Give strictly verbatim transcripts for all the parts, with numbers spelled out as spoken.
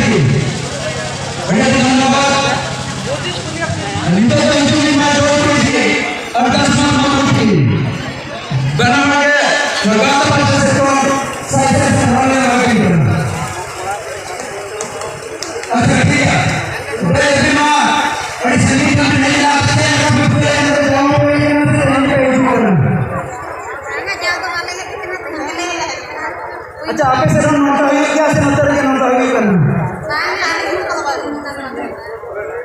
ᱟᱹᱰᱤ ᱟᱹᱰᱤ ᱫᱷᱚᱱᱭᱚᱵᱟᱫ᱾ ᱱᱤᱛᱚᱜ ᱫᱚ ᱧᱩᱛᱩᱢ ᱤᱧ ᱮᱢᱟ ᱡᱚᱲ ᱠᱚ ᱤᱫᱤ, ᱟᱨ ᱫᱟᱥ ᱢᱟᱱ ᱢᱚᱱ ᱩᱴᱷᱤ᱾ ᱵᱟᱱᱟ ᱦᱚᱲ ᱜᱮ ᱥᱚᱨᱠᱟᱨ ᱯᱟᱦᱴᱟ ᱥᱮᱫ ᱠᱷᱚᱱ ᱥᱟᱭ ᱥᱟᱭ ᱥᱟᱨᱦᱟᱣ ᱞᱮ ᱮᱢᱟ ᱠᱤᱱ ᱠᱟᱱᱟ᱾ ᱟᱪᱪᱷᱟ, ᱴᱷᱤᱠ ᱜᱮᱭᱟ᱾ ᱛᱚᱵᱮ ᱟᱹᱵᱤᱱ ᱢᱟ ᱟᱹᱰᱤ ᱥᱟᱺᱜᱤᱧ ᱠᱷᱚᱱ ᱵᱤᱱ ᱦᱮᱡ ᱮᱱᱟ, ᱪᱮᱫ ᱞᱮᱠᱟ ᱵᱤᱱ ᱵᱩᱡᱷᱟᱹᱣᱮᱫᱼᱟ? ᱱᱚᱰᱮ ᱡᱚᱢ ᱠᱚ ᱦᱩᱭ ᱠᱟᱱᱟ ᱥᱮ ᱵᱟᱝ ᱦᱩᱭ ᱠᱟᱱᱟ? ᱟᱪᱪᱷᱟ, ᱟᱯᱮ ᱥᱮᱫ ᱦᱚᱸ ᱱᱚᱝᱠᱟ ᱦᱩᱭᱩᱜ ᱜᱮᱭᱟ ᱥᱮ ᱱᱚᱛᱮ ᱨᱮᱜᱮ ᱱᱚᱝᱠᱟ ᱦᱩᱭᱩᱜ ᱠᱟᱱᱟ?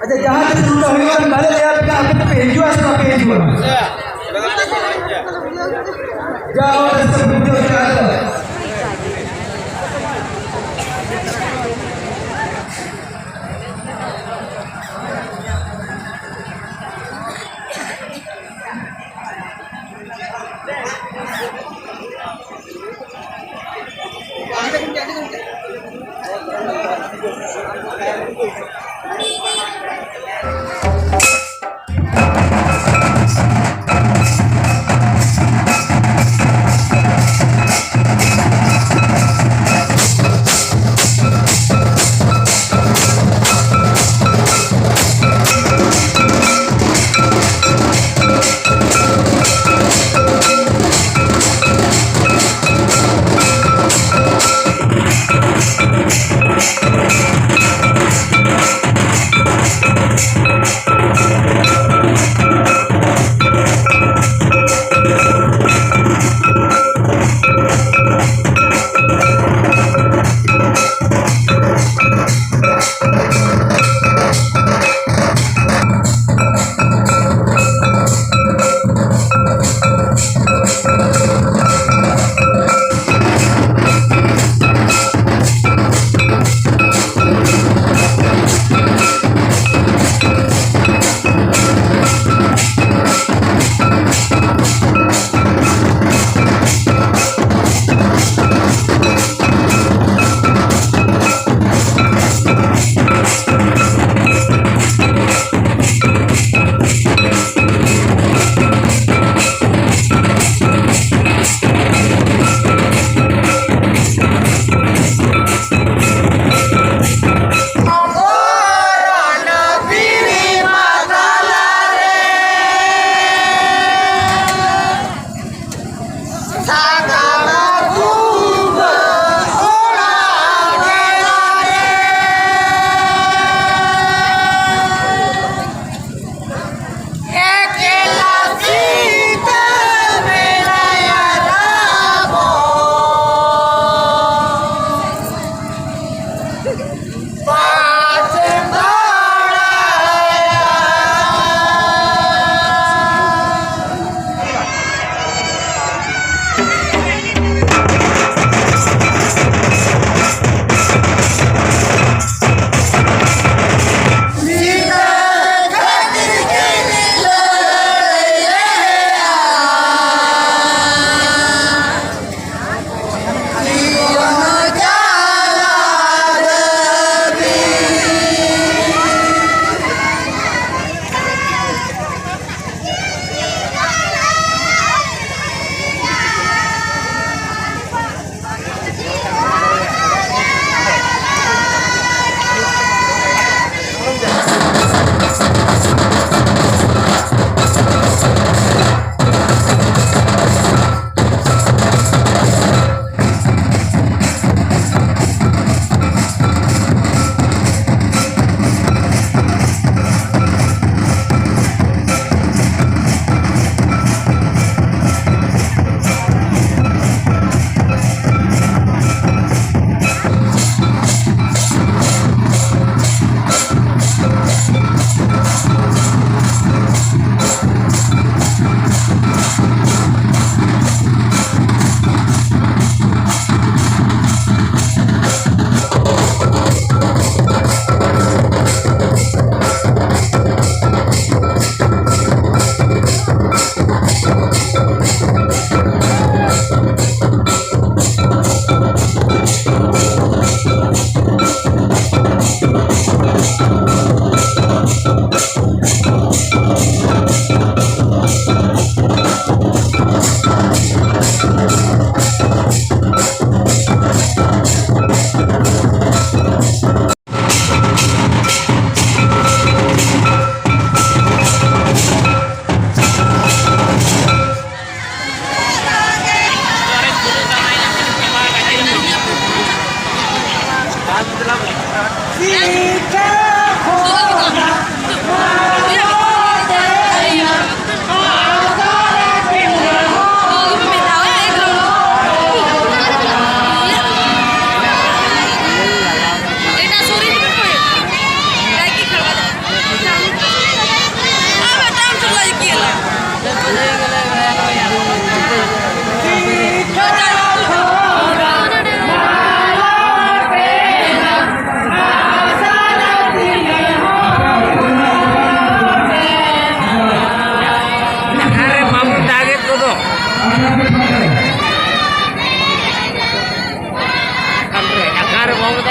ᱟᱪᱪᱷᱟ, ᱡᱟᱦᱟᱸ ᱛᱤᱥ ᱱᱚᱝᱠᱟ ᱦᱩᱭᱩᱜ ᱠᱷᱟᱱ ᱵᱟᱞᱮ ᱞᱟᱹᱭ ᱟᱯᱮ ᱠᱷᱟᱱ ᱟᱯᱮ ᱫᱚᱯᱮ ᱦᱤᱡᱩᱜᱼᱟ ᱥᱮ ᱵᱟᱯᱮ ᱦᱤᱡᱩᱜᱼᱟ? ᱡᱟ ᱦᱚᱲ ᱨᱟᱹᱥᱠᱟᱹ ᱵᱩᱡᱷᱟᱹᱣ ᱠᱮᱫᱟ ᱟᱫᱚ᱾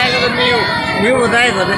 ᱢᱤᱭᱩ, ᱢᱤᱭᱩ ᱵᱚᱫᱟᱭ ᱵᱚᱫᱮ᱾